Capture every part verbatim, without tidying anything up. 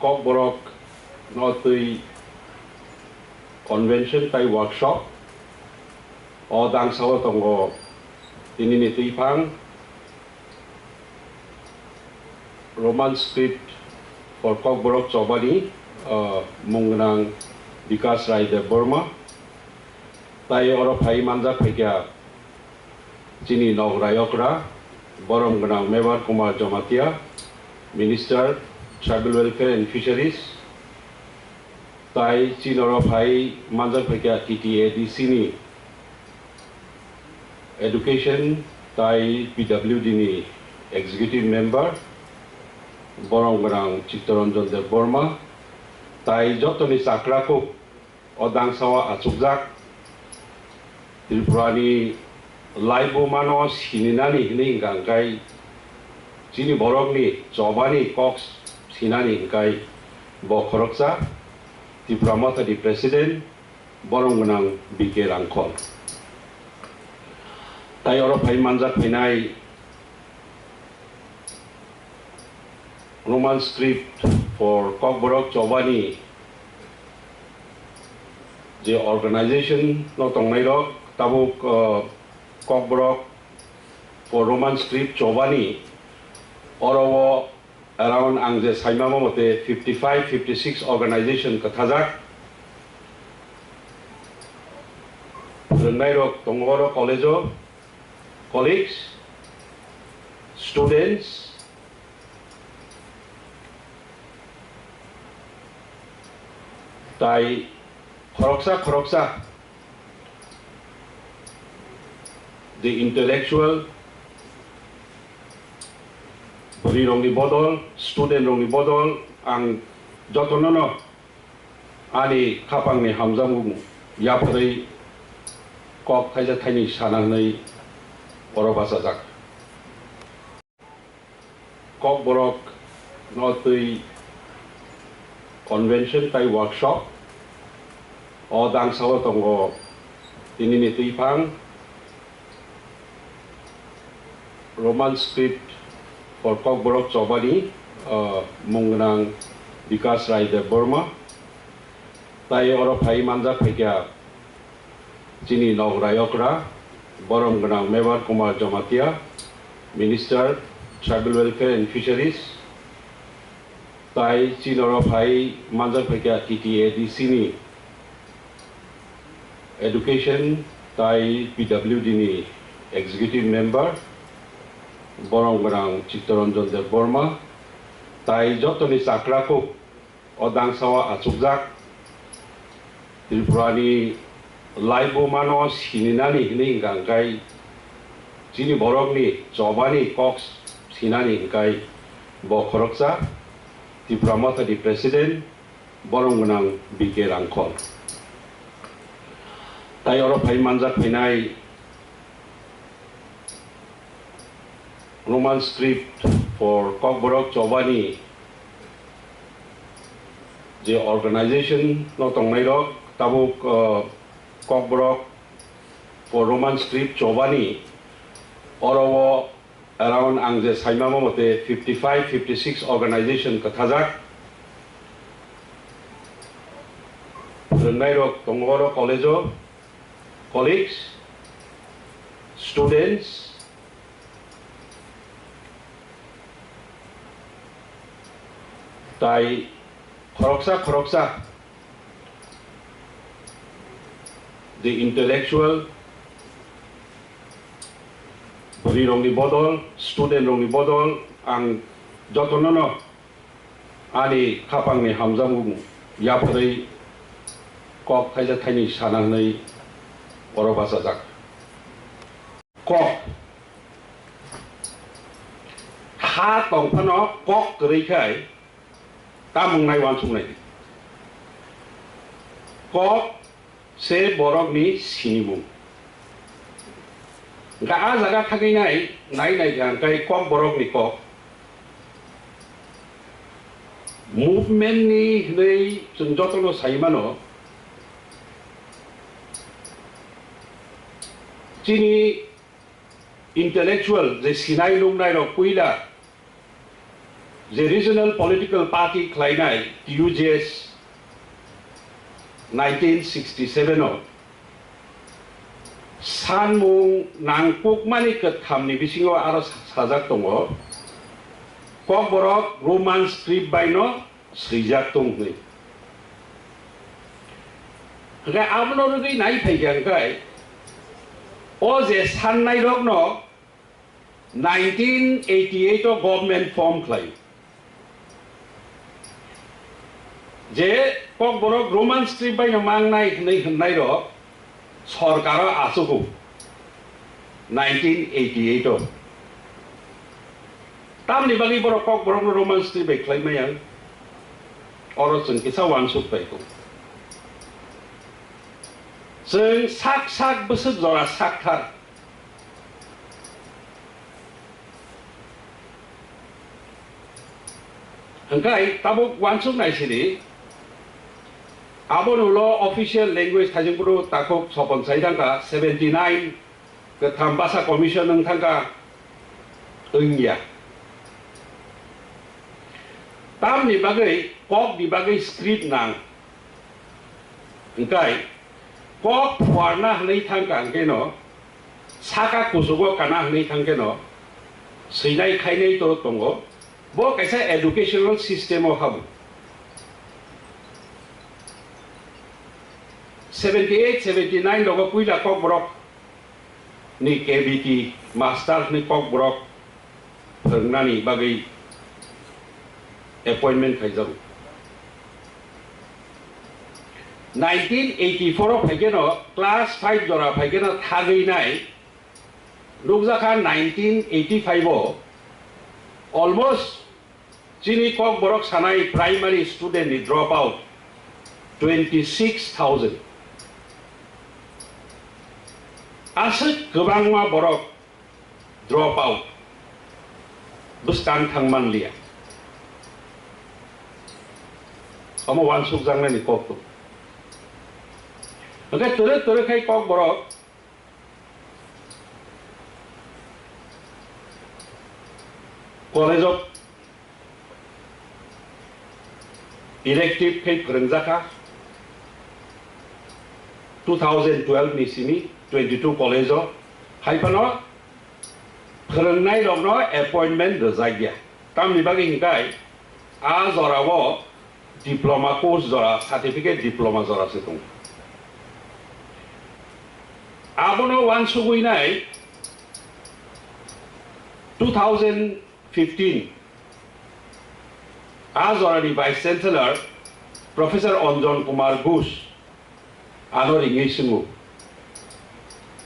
Kokborok no twi convention tai workshop o dangsa o tongo tinini twiphang Roman script for Kokborok chobani, uh, mung gwnang Bikas Rai Debbarma tai oro phai manjak phaikha. Chini nok rayokra, borom gwnang Mebar Kumar Jamatia, Minister, Tribal Welfare and Fisheries, tai chini oro phai manjak phaikha T T A D C ni Education tai P W D ni Executive Member, borom gwnang Chittaranjan Debbarma, tai jotoni chakra kuk o dangsa o achukjak Tripurani laibuma no sininani hinwi hwnkha hwnkhe chini borokni chobani kok sinani hwnkhe bo khoroksa Tipra Mothani President borom gwnang B K Rangkhol. Tai oro phai manjak phainai Roman script for Kokborok chobani je organization no tongnai rok tabuk, uh, Kokborok for Roman script chobani oro o around ang je saimamo mote fifty five, fifty six organization kwthajak. Phwrwngnai rok tongo oro college o, colleagues, students, tai khoroksa khoroksa the intellectual, bwrwi rokni bodol, student rokni bodol, ang jotono no ani khapangni hamjakmung yapharwi kok thaisa thaini sana hwnwi oro bachajak. Kokborok no twi convention tai workshop o dangsa o tongo tinini twiphang Roman script for Kokborok chobani, uh, mung gwnang Bikas Rai Debbarma. Tai oro phai manjak phaikha chini nok rayokra, borom gwnang Mebar Kumar Jamatia, Minister, Tribal Welfare and Fisheries, tai chini oro phai manjak phaikha T T A D C ni Education tai P W D ni Executive Member, borom gwnang Chittaranjan Debbarma, tai jotoni chakra kuk o dangsa o achukjak Tripurani laibuma no sininani hinwi hwnkha hwnkhe chini borokni chobani kok sinani hwnkhe bo khoroksa Tipra Mothani President borom gwnang B K Rangkhol. Tai oro phai manjak phainai Roman script for Kokborok chobani je organization no tongnai rok tabuk, uh, Kokborok for Roman script chobani oro o around ang je saimamo mote fifty five, fifty six organization kwthajak. Phwrwngnai rok tongo oro college o, colleagues, students, tai khoroksa khoroksa the intellectual, bwrwi rokni bodol, student rokni bodol, ang jotono no ani khapangni hamjakmung yapharwi kok thaisa thaini sana hwnwi oro bachajak. Kok. Ha tong phano kok kwrwi khai tamung nai uansuk nai. Kok se borokni sinimung. Hwnkhe a jaga thangwi nai, nai nai kha hwnkhe Kokborokni kok. Movement ni hwnwi chwng jotono sai mano. Chini intellectual je sinai nuknai rok puila Je regional political party khlainai T U J S nineteen sixty-seven o sanmung nangkukmani kwthamni bisingo aro sa-, sajak tongo, Kokborok Roman script baino swijak tong hwnwi. Hwnkhe abono rwgwi nai phaikha hwnkhe o je sannairokno nineteen eighty-eight o government form khlai. Je Kokborok Roman script baino mangnai hwnwi hwnnairok sorkaro achugo nineteen eighty-eight o. Tamni bagwi borok Kokborokno Roman script bai khlai maya? Oro chwng kisa uansuk pai kho. Chwng sak sak bwswk jora sakthar. Hwnkhe tabuk uansuk nai sidi, aboni ulo official language thaising phuru takhuk sopon sai thangkha, seventy nine kwtham basa commission wng thangkha, wngya. Tamni bagwi kokni bagwi script nang. Hwnkhe kok phuarna hwnwi thangkha hwnkhe no, saka kuchugo kana hwnwi thangkhe no, swinai khainai to tongo. Bo kaisa educational system o habu. Seventy eight, seventy nine rogo puila Kokborok ni K B T master ni Kokborok phwrwngnani bagwi appointment khaijago. Nineteen eighty-four o phaikeno class five jora phaikeno thagwi nai nukjakha, nineteen eighty-five o almost chini Kokborok sanai primary student ni drop out twenty six thousand. Aswk kwbangma borok drop out, bwskang thang manliya. Omo uansukjaknani kok tong. Hwnkhe twrwk twrwk khai Kokborok College of Elective khe phwrwngjakha two thousand twelve ni simi twenty two college o, hai phano phwrwngnai rokno appointment rwjakya. Tamni bagwi hwnkhe a jorao diploma course jora, certificate diploma jora se tongo. Abono uansugwi nai two thousand fifteen a jorani Vice Chancellor Professor Anjan Kumar Ghosh ano ringwi swngo,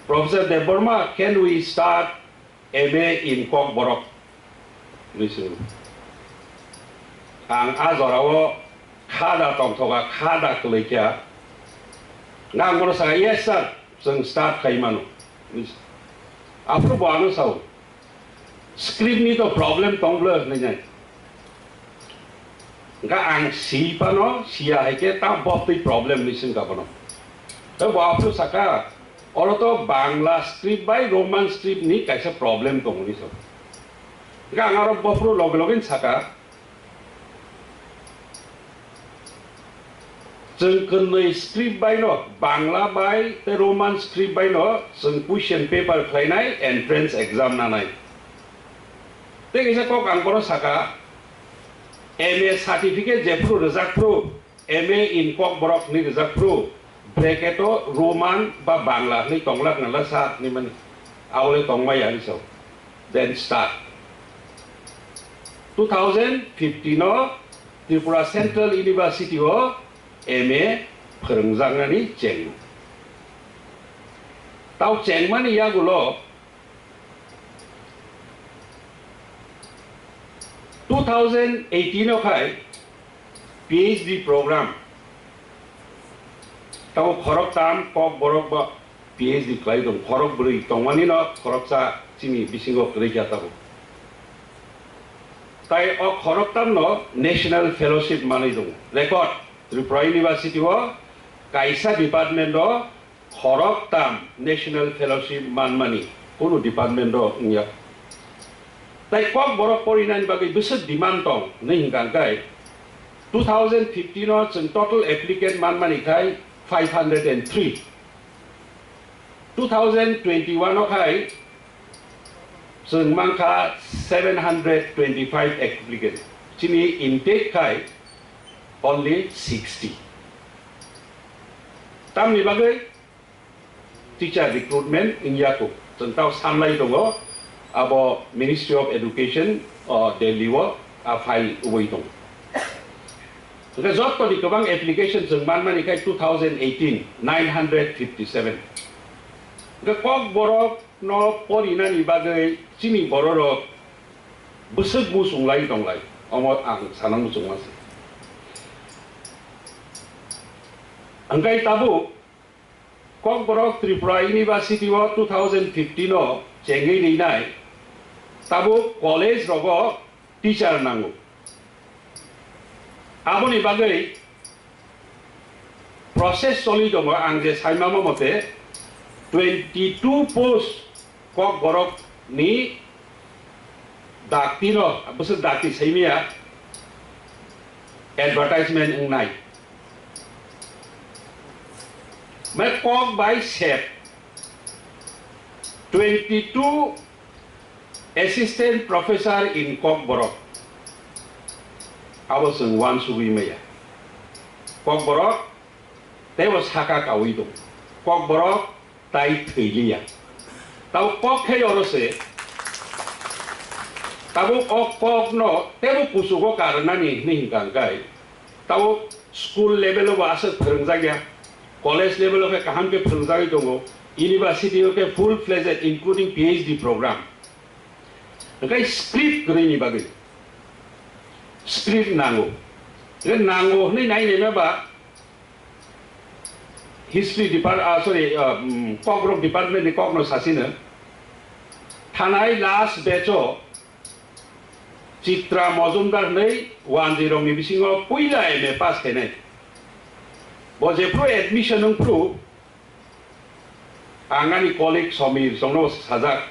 "Professor Debbarma, can we start M A in Kokborok?" hinwi swngo. Ang a jorao kha da tongthoka, kha da kwlwikha. Ang bono sakha, "Yes sir, chwng start khai mano." Aphuru bo ano sao, "Script ni to problem tong bwle," hinwi nai. Hwnkhe ang si phano, siya hai khe ta bo twi problem hinwi swngkha bono. Tei bo aphuru sakha, "Oro to Bangla script bai Roman script ni kaisa problem tongo," hinwi sao. Hwnkhe ang aro bophuru loge loge sakha, Chwng kwnwi script bai no, Bangla bai tei Roman script bai no chwng question paper khlainai, entrance exam nanai. Tei kaisa kok ang bono sakha, M A certificate jephru rwjak phru, M A in Kokborok hinwi rwjak phru, bracket o Roman ba Bangla hinwi tonglak nala sa hinwi mani. Abole tongmaya hinwi sao. Then start. Two thousand fifteen o Tripura Central University o M A phwrwngjaknani chengmung. Tao chengmani yagulo two thousand eighteen o khai P H D program. Tamo khoroktam Kokborok ba P H D khlai tong, khorok bwrwi tongmani no khoroksa chini bisingo kwrwi kha tabuk. Tai o khoroktam no National Fellowship manwi tongo. Record, Tripura University o kaisa department o khoroktam National Fellowship manmani kunu department o wngya. Tai Kokborok porinani bagwi bwswk demand tong hwnwi hwnkha hwnkhe two thousand fifteen o chwng total applicant manmani khai five hundred and three. Two thousand twenty-one o khai chwng mankha seven hundred twenty-five applicant. Chini intake khai only sixty. Tamni bagwi teacher recruitment wngya kho. Chwng tao sanlai tongo, abo Ministry of Education o Delhi o a file ubui tongo. Hwnkhe jottoni kwbang application chwng manmani khai two thousand eighteen nine hundred fifty-seven. Hwnkhe Kokborok no porinani bagwi chini bororok bwswk muchunglai tonglai, omo ang sana muchungma se. Hwnkhe tabuk Kokborok Tripura University o two thousand fifteen o chengwi rinai, tabuk college rogo teacher nango. Aboni bagwi process choli tongo, ang je saimama mote twenty two post Kokborok ni dakti no, bwswk dakti saimaya advertisement wngnai. Mai kok bai sep twenty two assistant professor in Kokborok. Abo chwng uansugwi maya. Kokborok teibo saka kaui tong. Kokborok tai thwi liya. Tabo kok khe oro se, tabo o kok no tebo kuchugo karnani hwnwi hwnkha hwnkhe, tabo school level o bo aswk phwrwngjak ya, college level o khe kaham khe phwrwngjagwi tongo, university o khe full fledged including P H D program. Hwnkhe script kwrwini bagwi script nango. Hwnkhe nango hwnwi nai naima ba, History depart, ah, sorry, ah, mm, Kokborok department ni kokno sasino. Thanai last batch o Chitra Mojumdar hwnwi wanjwi rokni bisingo puila M A pass khainai. Bo jephru admission wngphru, ang ani colleague Somir chongno sajak,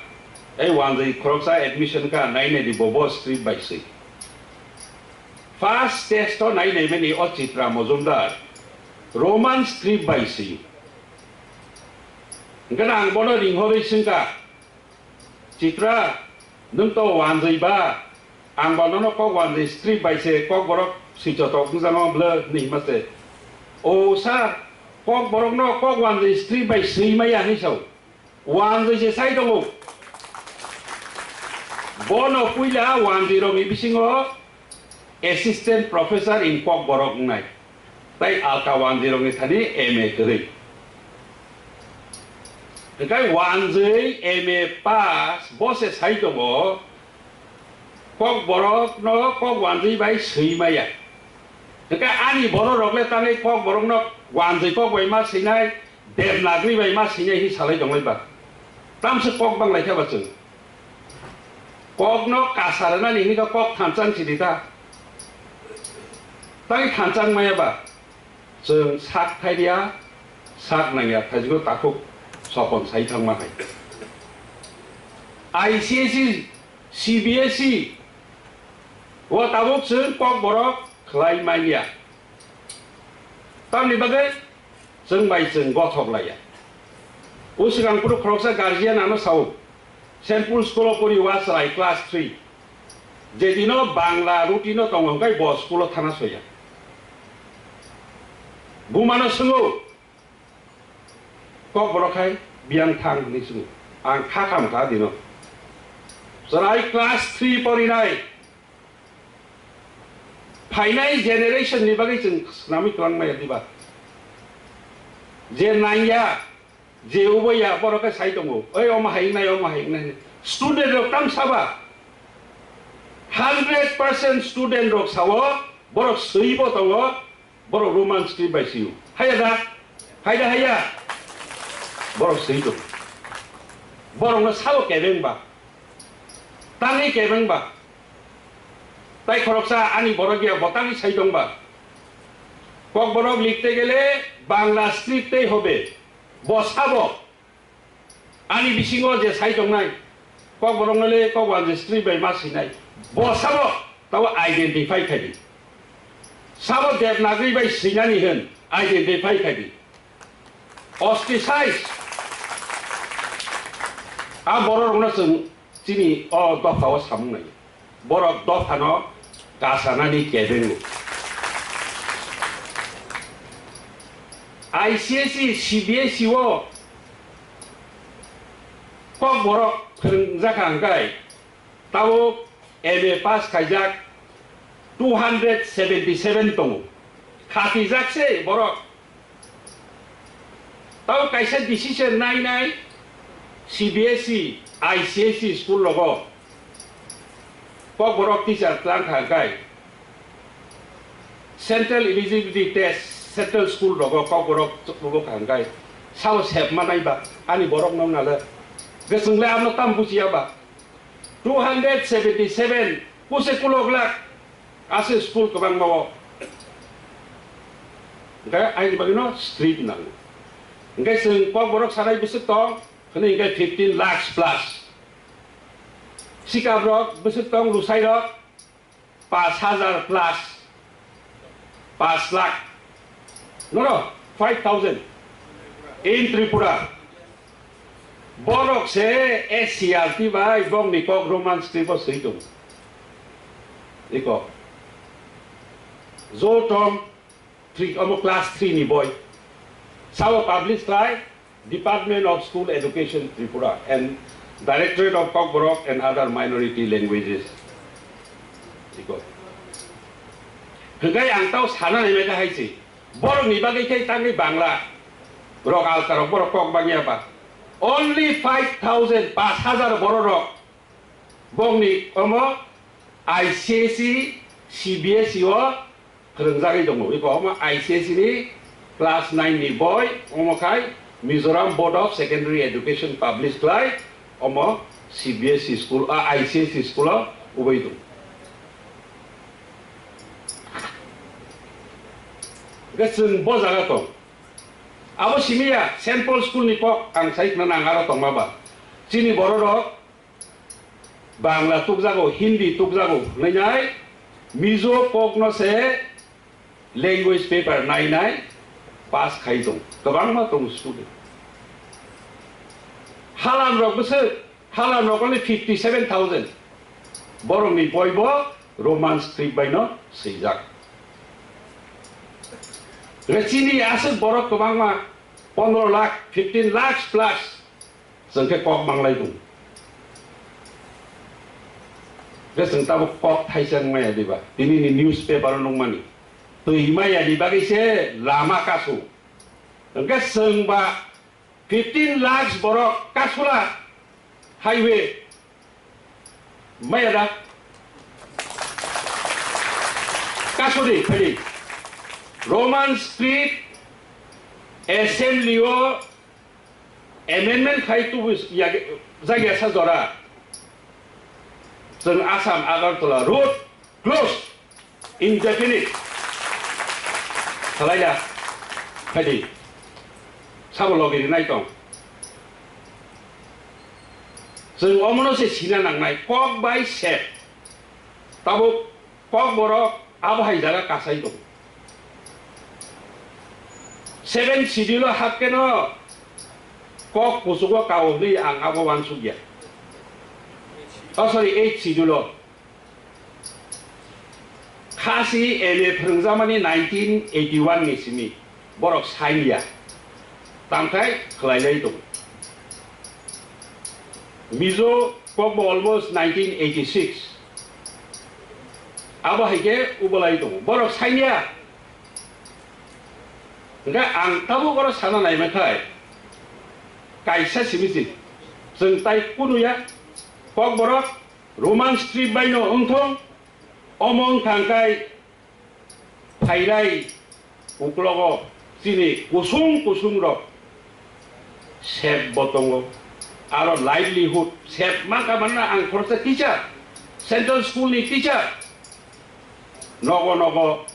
ei wanjwi khoroksa admission kha, nainai di bo, bo script bai swi. First test o nai naimani o Chitra Mojumdar Roman script bai swi. Hwnkhe ang bono ringhorwi swngkha, "Chitra, nwng to wanjwi ba? Ang ba nono kok wanjwi script bai se Kokborok swichotok wngjakno bwle?" hwnwi hima se. "O sir, Kokborokno kok wanjwi script bai swi maya," hwnwi sao. Wanjwi se sai tongo. Bono puila wanjwi rokni bisingo assistant professor in Kokborok wngnai. Tai alka wanjwi rokni thani M A kwrwi. Hwnkhe wanjwi M A pass bo se sai tongo, Kokborokno kok wanjwi bai swi maya. Hwnkhe ani borok rok le tangwi Kokborokno wanjwi kok bai ma swinai, Devanagari bai ma swinai hi salai tonglai ba. Tamswk kok bang lai kha ba chwng. Kokno kasa rwnani hwnwi kha kok thanchang sidi ta. Tangwi thanchang maya ba. Chwng sak thairia, sak nangya, thaijigo takhuk sopon sai thangma hai. I C S E, C B S E, o tabuk chwng Kokborok khlai manya. Tamni bagwi chwng bai chwng gothok laiya. O swkang phuru khoroksa guardian ano sao, Saint Paul School o pori o chwrai class three. Jedino Bangla routine o tongo hwnkhe bo school o thana soya. Bumano swngo, "Kokborok hai biyang thang?" hwnwi swngo. Ang kha kham kha dino. Chwrai class three porinai. Phainai generation ni bagwi chwng swnamwi kwlangmaya diba? Je nangya, je ubaya, borok khe sai tongo, "Oi, omo hai wngnai, omo hai wngnai," hwnwi. Student rok tam saba, hundred percent student rok sao, borok swibo tongo, borok Roman script bai sio. Haya da? Hai da haya? Borok swi tongo. Borokno sao kebeng ba? Tangwi kebeng ba? Tai khoroksa ani borok ya bo tangwi sai tong ba? Kokborok likhte gele Bangla script tei hobe. Bo sabo? Ani bisingo je sai tongnai, Kokborok no le Kokborok District bai ma sinai. Bo sabo tabo identify khai di. Sabo Devanagari bai sinani hin identify khai di. Ostricize. A borok rokno chwng chini o dopha o samung nai. Borok dophano kasanani kebengo. I C S E, C B S E o Kokborok phwrwngjakha hwnkhe tabuk M A pass khaijak two hundred seventy seven tongo. Khatijak se borok. Tamo kaisa decision nai nai C B S E, I C S E school rogo Kokborok teacher tlang kha kai. Central eligibility test, central school rogo Kokborok chuklugo kha kai. Sao sep manai ba, ani borok nong nale. Gesung le amno tam bujiya ba. Two hundred seventy seven, kuse kulok lak. Ase school kwbangma o. Hwnkhe aini bagwino street nango. Hwnkhe chwng Kokborok sanai bwswk tong, hwnwi hwnkhe fifteen lakhs plus. Sikap rok bwswk tong, Lusai rok paanch hajar plus, paanch lakh. No, no, five thousand in Tripura. Borok se S C R T bai bokni kok Roman script o swi tongo. Iko. Jotom three, omo class three ni boi. Sao publish khlai Department of School Education Tripura and Directorate of Kokborok and Other Minority Languages. Iko. Hwnkhe ang tao sana nai mai kha hai se. Borok ni bagwi khe tangwi Bangla rok alka rok borok kok bangya ba. Only five thousand, paanch hajar borok rok bokni omo I C S E, C B S E o phwrwngjagwi tongo. Iko omo I C S E ni class nine ni boi, omo khai Mizoram Board of Secondary Education publish khlai, omo C B S E school, ah, I C S E school o ubui tongo. Hwnkhe chwng bo jaga tong. Abo simi ya, Saint Paul school ni kok ang sai khna nang aro tongma ba. Chini borok rok Bangla tukjago, Hindi tukjago hwnwi nai, Mizo kokno se language paper nai nai pass khai tong. Kwbangma tong student. Halam rok bwswk, halam rok only fifty seven thousand. Borokni boibo Roman script bai no swijak. Hwnkhe chini aswk borok kwbangma pondro lakh, fifteen lakhs plus. Chwng khe kok manglai tongo. Hwnkhe chwng tabuk kok thaisa wngmaya diba? Tini ni newspaper o nukmani. Twi maya ni bagwi se lama kasu. Hwnkhe chwng ba fifteen lakhs borok kasula highway maya da? Kasudi phai di. Roman script assembly o amendment khai tubu jagya sa jora. Chwng Assam Agartala road close indefinite. Khalai da. Khai di. Sabo logi rinai tong. Chwng omono se sina nangnai kok bai sep. Tabuk Kokborok abo hai jaga kasai tongo. Seven schedule o hap keno kok kuchugo kao hwnwi ang abo uansukya. Oh, sorry, eight schedule o. Khasi M A phwrwngjakmani nineteen eighty one ni simi borok saimya. Tamthai khwlailai tongo. Mizo kokbo almost nineteen eighty six. Abo hai khe ubolai tongo. Borok saimya. Hwnkhe ang tabuk oro sana naimakhai kaisa simi se. Chwng tai kunuya kokborok Roman script bai no wngthong, omo wngkha hwnkhe phairai uklogo chini kusung kusung rok sep bo tongo, aro livelihood sep mankha manna ang khoroksa teacher, central school ni teacher, nogo nogo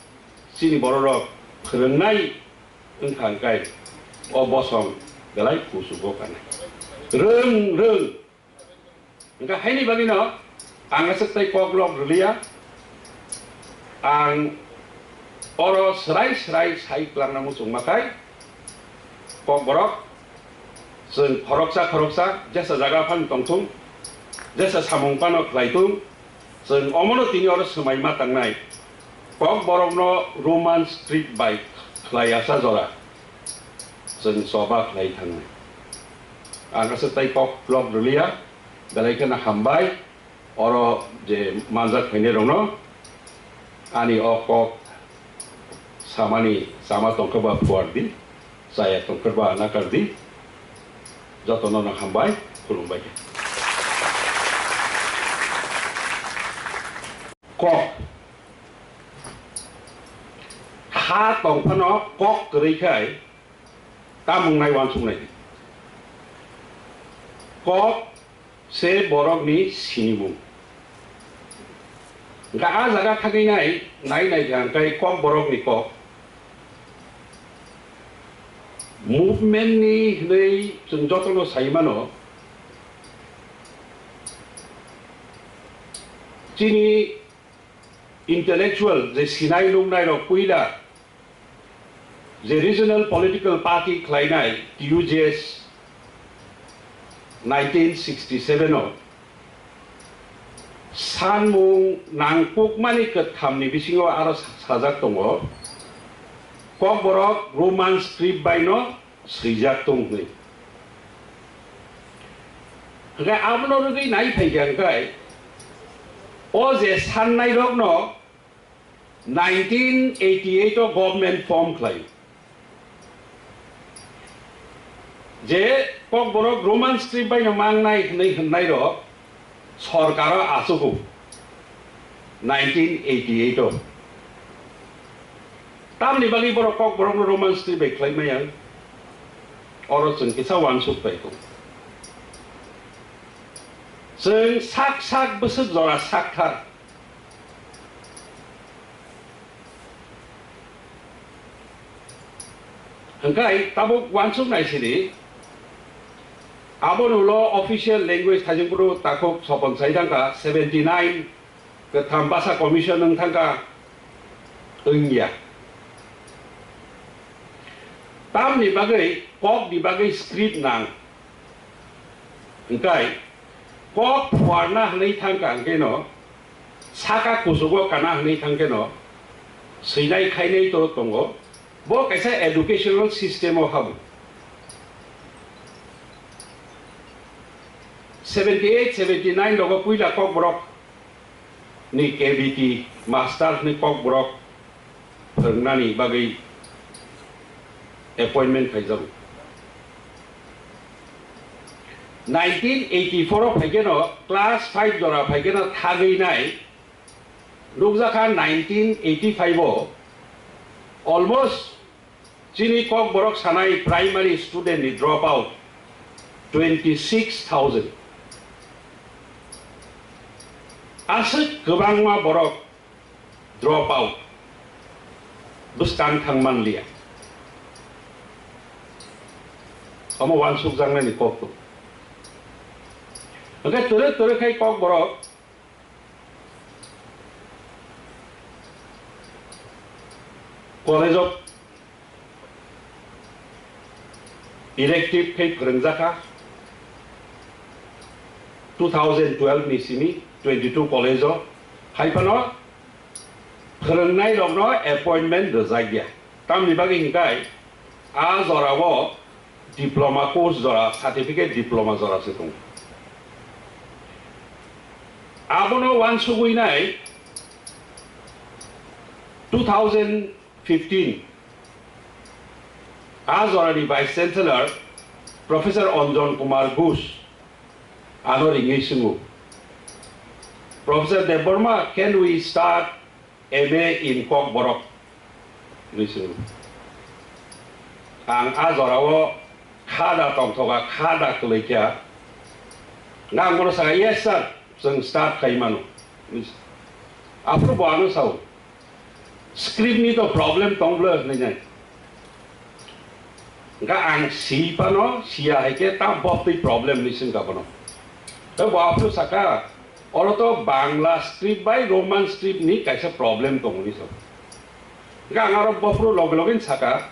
chini borok rok phwrwngnai wngkha hwnkhe o bosong belai kuchugo kanai. Rwng, rwng. Hwnkhe haini bagwino ang aswk tei kok lok rwliya. Ang oro swrai swrai sai kwlangna muchungma khai Kokborok chwng khoroksa khoroksa jesa jaga phano tongthung, jesa samung phano khlaitung, chwng omono tini oro swmai ma tangnai. Kokborokno Roman script bai khlai asa jora chwng choba khlai thangnai. Ang aswk tei kok lok rwliya, belai kheno hambai. Oro je manjak phainai rokno ani o kok samani sama tongkha ba phuar di, chaya tongkha ba nakar di, jotono no hambai, khulumbai. Kok ha tongphano kok kwrwi khai tamung nai wansuk nai di. Kok se borokni sinimung. Hwnkhe a jaga thangwi nai, nai nai kha hwnkhe Kokborokni kok. Movement ni hwnwi chwng jotono sai mano. Chini intellectual je sinai nuknai rok puila je regional political party khlainai T U J S nineteen sixty seven o sanmung nangkukmani kwthamni bisingo aro sa-, sajak tongo, Kokborok Roman script baino swijak tong hwnwi. Hwnkhe abono rwgwi nai phaikha hwnkhe o je sannairokno nineteen eighty eight o government form khlai. Je Kokborok Roman script baino mangnai hwnwi hwnnairok sorkaro achugo nineteen eighty eight o. Tamni bagwi borok Kokborokno Roman script bai khlai maya? Oro chwng kisa wansuk pai kho. Chwng sak sak bwswk jora sakthar. Hwnkhe tabuk wansuk nai sidi, aboni ulo official language thaijakphuru takhuk sopon sai thangkha, seventy nine kwtham basa commission wng thangkha, wngya. Tamni bagwi, kokni bagwi script nang. Hwnkhe kok phuarna hwnwi thangkha hwnkhe no, saka kuchugo kana hwnwi thangkhe no, swinai khainai to tongo. Bo kaisa educational system o habu. Seventy eight, seventy nine rogo puila Kokborok ni K B T master ni Kokborok phwrwngnani bagwi appointment khaijago. Nineteen eighty four o phaikeno class five jora phaikeno thagwi nai nukjakha nineteen eighty five o almost chini Kokborok sanai primary student ni drop out twenty six thousand. Aswk kwbangma borok drop out, bwskang thang manliya. Omo wansukjaknani kok tongo. Hwnkhe twrwk twrwk khai Kokborok College of Elective khe phwrwngjakha two thousand twelve ni simi twenty two college o, hai phano phwrwngnai rokno appointment rwjakya. Tamni bagwi hwnkhe a jorao diploma course jora, certificate diploma jora se tongo. Abono wansugwi nai two thousand fifteen a jorani Vice Chancellor Professor Anjan Kumar Ghosh ano ringwi swngo, "Professor Debbarma, can we start M A in Kokborok?" hinwi swngo. Ang a jorao kha da tongthoka, kha da kwlwikha. Ang bono sakha, "Yes sir, chwng start khai mano." Aphuru bo ano sao, "Script ni to problem tong bwle," hinwi nai. Hwnkhe ang si phano, siya hai khe ta botwi problem hinwi swngkha bono. Bo aphuru saka, oro to Bangla script bai Roman script ni kaisa problem tongo ni so. Ga ang aro bophuru loge loge ni saka,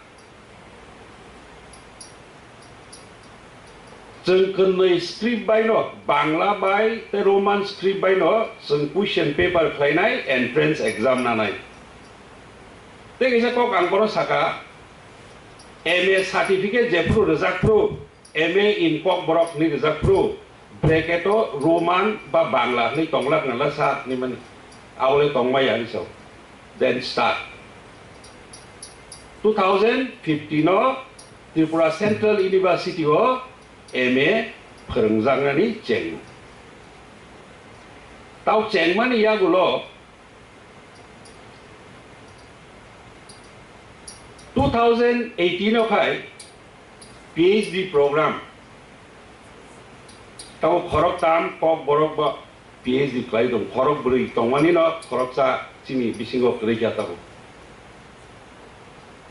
chwng kwnwi script bai no, Bangla bai tei Roman script bai no chwng question paper khlainai entrance exam nanai. Tei kaisa kok ang bono saka, M A certificate jephuru rwjak phuru, M A in Kokborok hinwi rijak phuru, bracket o Roman ba Bangla hinwi tonglak nala sa hinwi mani. Abole tongmaya hinwi sao. Then start. Two thousand fifteen o Tripura Central University o M A phwrwngjaknani chengmung. Tao chengmani yagulo two thousand eighteen o khai P H D program. Tamo khorok tam Kokborok ba P H D khlai tong, khorok bwrwi tongmani no khoroksa chini bisingo kwrwi kha tamo.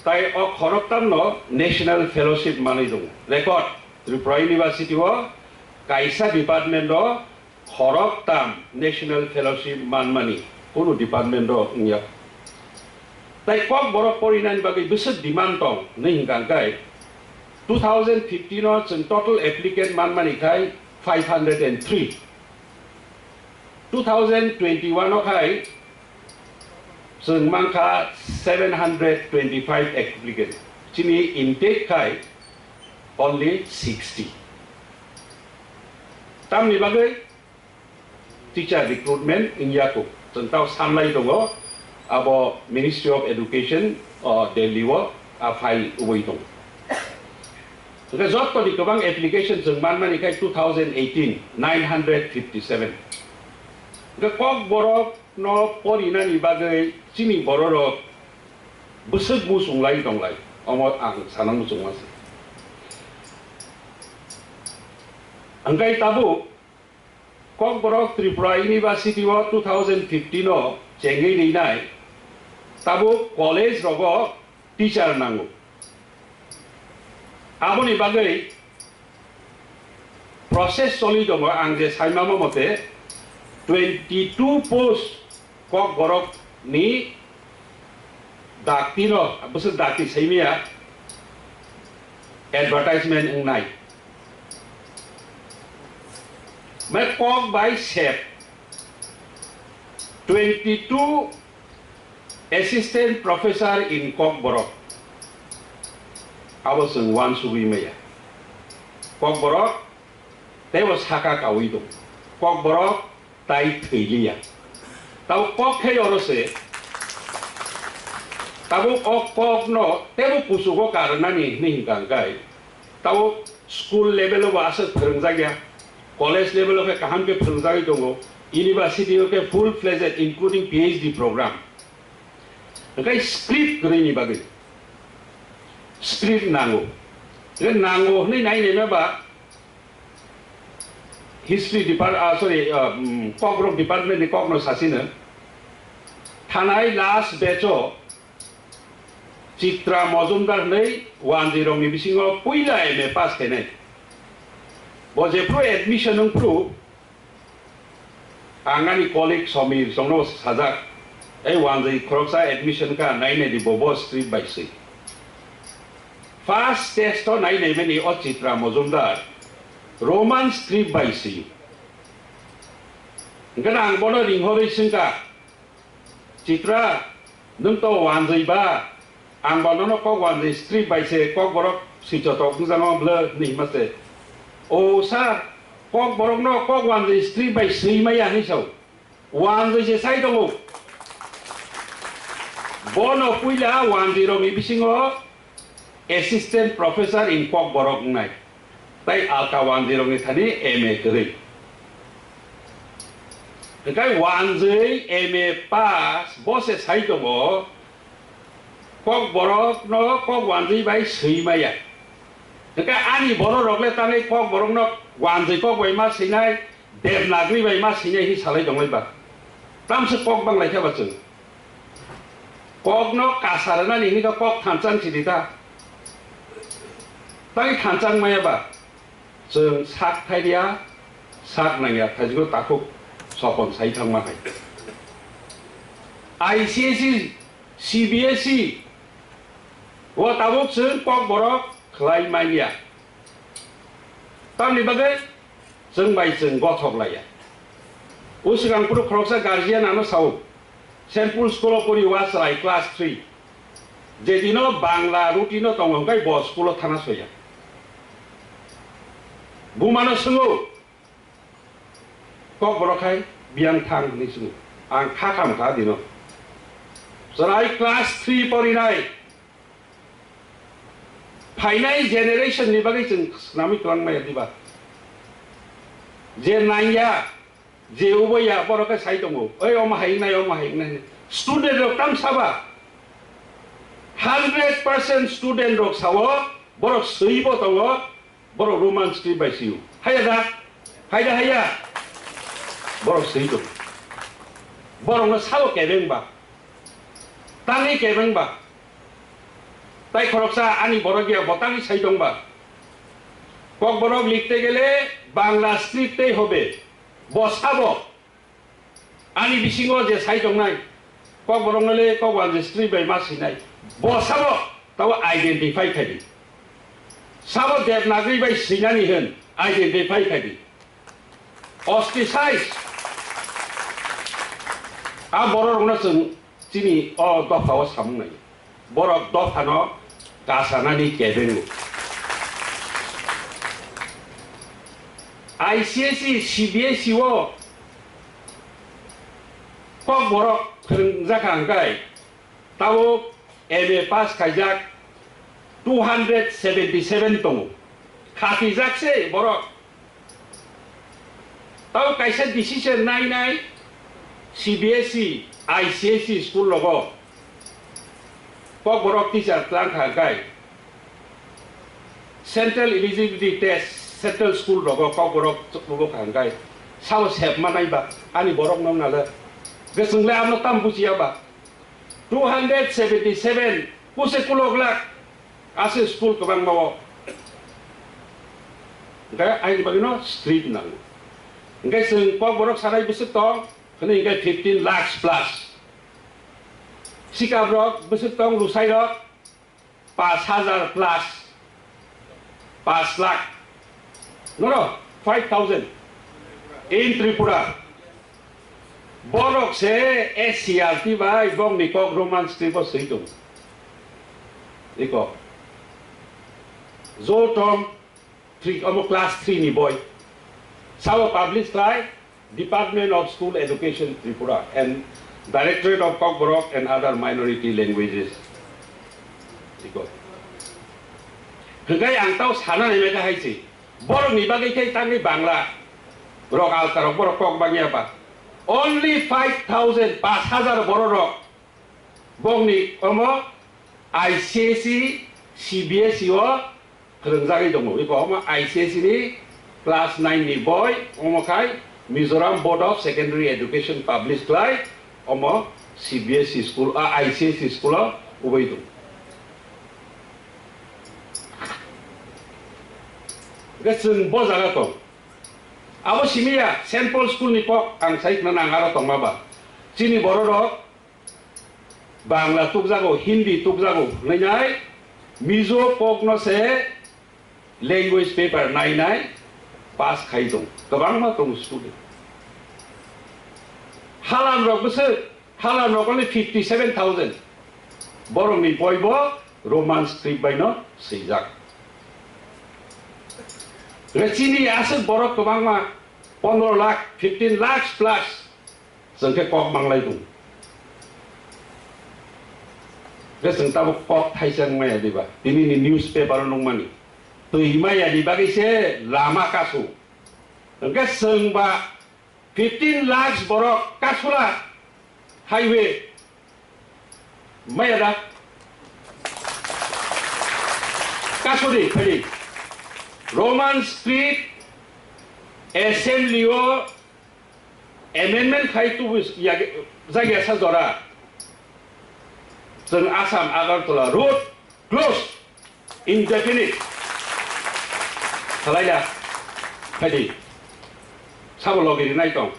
Tai o khorok tam no National Fellowship manwi tongo. Record Tripura University o kaisa department o khorok tam National Fellowship manmani kunu department o wngya. Tai Kokborok porinani bagwi bwswk demand tong hinwi hwnkha hwnkhe two thousand fifteen o chwng total applicant manmani khai five hundred and three. Two thousand twenty-one o khai chwng mankha seven hundred twenty-five applicant. Chini intake khai only sixty. Tamni bagwi teacher recruitment wngya kho. Chwng tao sanlai tongo, abo Ministry of Education, o, Delhi o a file ubui tongo. Hwnkhe jottoni kwbang application chwng manmani khai two thousand eighteen, nine hundred fifty-seven. Hwnkhe Kokborok no porinani bagwi chini bororok bwswk muchunglai tonglai, omo ang sana muchungma se. Hwnkhe tabuk Kokborok Tripura University o two thousand fifteen o chengwi rinai, tabuk college rogo teacher nango. Aboni bagwi process choli tongo, ang je saimamo mote twenty two post Kokborok ni dakti no, bwswk dakti saimaya advertisement wngnai. Mai kok bai sep twenty two Assistant Professor in Kokborok. Abo chwng uansugwi maya. Kokborok teibo saka kaui tong. Kokborok tai thwiliya. Tabo kok khe oro se. Tabuk o kok no teibo kuchugo karnani hinwi hwnkha hwnkhe. Tabo school level o bo aswk phwrwngjakya, college level o khe kaham khe phwrwngjagwi tongo, university o khe full fledged including P H D program. Hwnkhe script kwrwini bagwi script nango. Hwnkhe nango hwnwi nai naima ba history depart-, ah, sorry, ah, mm, Kokborok department ni kokno sasino. Thanai last batch o Chitra Mojumdar hwnwi wanjwirokni bisingo puila M A pass khainai. Bo jephru admission wngphru, ang ani colleague Somir chongno sajak, "Ei wanjwi khoroksa admission ka, nai nai di bo, bo script bai swi." First test o nai nai mani o Chitra Mojumdar Roman script bai swi. Hwnkhe ang bono ringhorwi swngkha, "Chitra, nwng to wanjwi ba? Ang ba nono kok wanjwi script bai se Kokborok swichotok wngjakma bwle?" hinwi hima se. "O sir, Kokborokno kok wanjwi script bai swi maya," hinwi sao. Wanjwi se sai tongo. Bono puila wanjwirokni bisingo Assistant Professor in Kokborok wngnai, tei alka wanjwirokni thani M A kwrwi. Hwnkhe wanjwi M A pass bo se sai tongo, Kokborokno kok wanjwi bai swi maya. Hwnkhe ani bororok le tangwi Kokborokno wanjwi kok bai ma swinai, Devanagari bai ma swinai hinwi salai tonglai ba. Tamswk kok bang lai kha ba chwng. Kokno kasa rwnani hwnwi khe kok thanchang sidi ta. Tei thanchang maya ba. Chwng sak thairia, Sak nangya, thaijwk takhuk sopon sai thangma hai. I C S E, C B S E, o tabuk chwng Kokborok khlai manya. Tamni bagwi chwng bai chwng gothok laiya. O swkang phuru khoroksa guardian ano sao, Saint Paul school o pori o chwrai class three. Jedino Bangla routine o tongo hwnkhe bo school o thana soya. Bumano swngo, Kokborok khai biyang thang hwnwi swngo. Ang kha kham kha dino. Chwrai class three porinai phainai generation ni bagwi chwng swnamwi twlang maya diba? Je nangya, je uboya, borok khe sai tongo, "Oi, omo hai wngnai, omo hai wngnai." Student rok tam saba, hundred percent student rok sao, borok swibo tongo, borok Roman script bai sio. Haya da? Hai da haya? Borok swi tongo. Borokno sao kebeng ba? Tangwi kebeng ba? Tai khoroksa ani borok ya bo tangwi sai tong ba? Kokborok likte gele Bangla script tei hobe. Bo sabo? Ani bisingo je sai tongnai, Kokborokno le Kokborok je script bai ma swinai. Bo sabo tabo identify khai di. Sabo Devanagari bai swinani hwn identify khai di. Ostricize. A bororokno chwng chini o dopha o samung nai. Borok dophano kasanani kebengo. I C S E, C B S E o Kokborok phwrwngjakha hwnkhe tabuk M A pass khaijak two hundred seventy seven tongo. Khatijak se borok. Tao kaisa decision nai nai C B S E, I C S E school rogo Kokborok teacher tlang kha hwnkhe Central Eligibility Test, Central School rogo Kokborok chuklugo kha hwnkhe sao sep ma nai ba ani borok no nale. Bwswng le ano tam bujiya ba? Two hundred seventy seven, kuse kulok lak, ase school kwbangma o. Hwnkhe aini bagwi no script nango. Hwnkhe chwng Kokborok sanai bwswk tong, hwnwi hwnkhe fifteen lakhs plus. Sikap rok bwswk tong, Rusai rok paanch hajar plus, paanch lakh, no, no, five thousand in Tripura. Borok se S C R T bai bongni kok Roman script o swi tongo. Iko. Jotom three, omo class three ni boi. Sabo publish khlai Department of School Education Tripura and Directorate of Kokborok and Other Minority Languages. Iko. Hwnkhe ang tao sana nai mega hai se. Borok ni bagwi khe tangwi Bangla rok alka rok borok kok bangya ba. Only five thousand, paanch hajar borok rok bongni omo I C S E, C B S E o phwrwngjagwi tongo. Iko omo I C S E ni class nine ni boi, omo khai Mizoram Board of Secondary Education publish khlai, omo C B S E school, a, I C S E school o ubui tongo. Hwnkhe chwng bo jaga tong. Abo simi ya, Saint Paul school ni kok ang sai khna nang aro tongma ba. Chini borok rok Bangla tukjago, Hindi tukjago hwnwi nai, Mizo kokno se language paper nai nai pass khai tong, kwbangma tong student. Halam rok bwswk, halam rok only fifty seven thousand. Borokni boibo Roman script bai no swijak. Hwnkhe chini aswk borok kwbangma pondro lakh, fifteen lakhs plus. Chwng khe kok manglai tongo. Hwnkhe chwng tabuk kok thaisa wngmaya diba? Tini ni newspaper o nukmani. Twi maya ni bagwi se lama kasu. Hwnkhe chwng ba fifteen lakhs borok kasula highway. Maya da? Kasuri, phaidi. Roman script assembly o amendment khai tubu yag-, jagyasa jora. Chwng Assam Agartala road close indefinite. Khalai da? Phaidi. sabo logi rinai tong.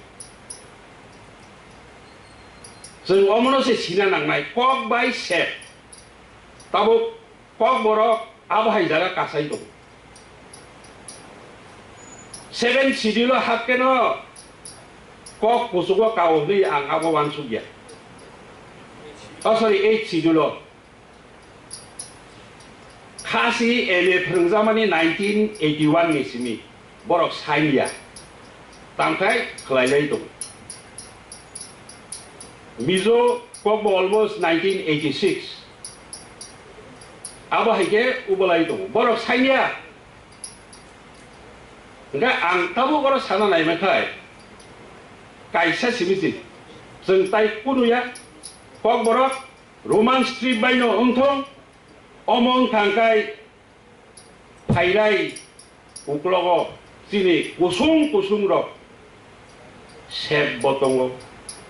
Chwng omono se sina nangnai, kok bai sep. Tabuk Kokborok abo hai jaga kasai tongo. Seven schedule o hak keno kok kuchugo kao hwnwi ang abo uansukya. Oh, sorry, eight schedule o. Khasi M A phwrwngjakmani nineteen eighty one ni simi borok saimya, tangkhai khwlailai tongo. Mizo kokbo almost nineteen eighty six. Abo hai khe ubolai tongo. Borok saimya. Hwnkhe ang tabuk oro sana naima khai kaisa simi se chwng tai kunuya, kokborok Roman script bai no wngthong, omo wngkha hwnkhe phairai uklogo chini kusung kusung rok sep bo tongo,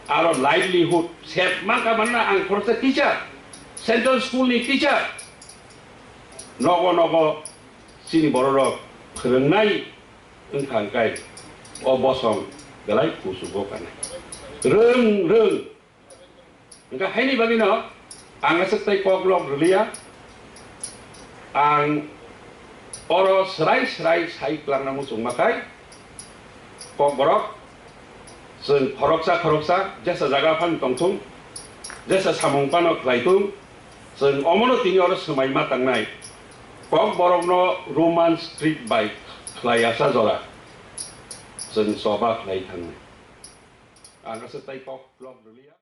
aro livelihood sep manka manna ang khoroksa teacher, central school ni teacher, nogo nogo chini bororok phwrwngnai wngkha hwnkhe o bosong belai kuchugo kanai. Rwng, rwng. Hwnkhe haini bagwino ang aswk tei kok lok rwliya. Ang oro swrai swrai sai kwlangna muchungma khai kokborok chwng khoroksa khoroksa jesa jaga phano tongthung, jesa samung phano khlaitung, chwng omono tini oro swmai ma tangnai. Kokborokno Roman script bai khlai asa jora chwng choba khlai thangnai. Ang aswk tei kok lok rwliya.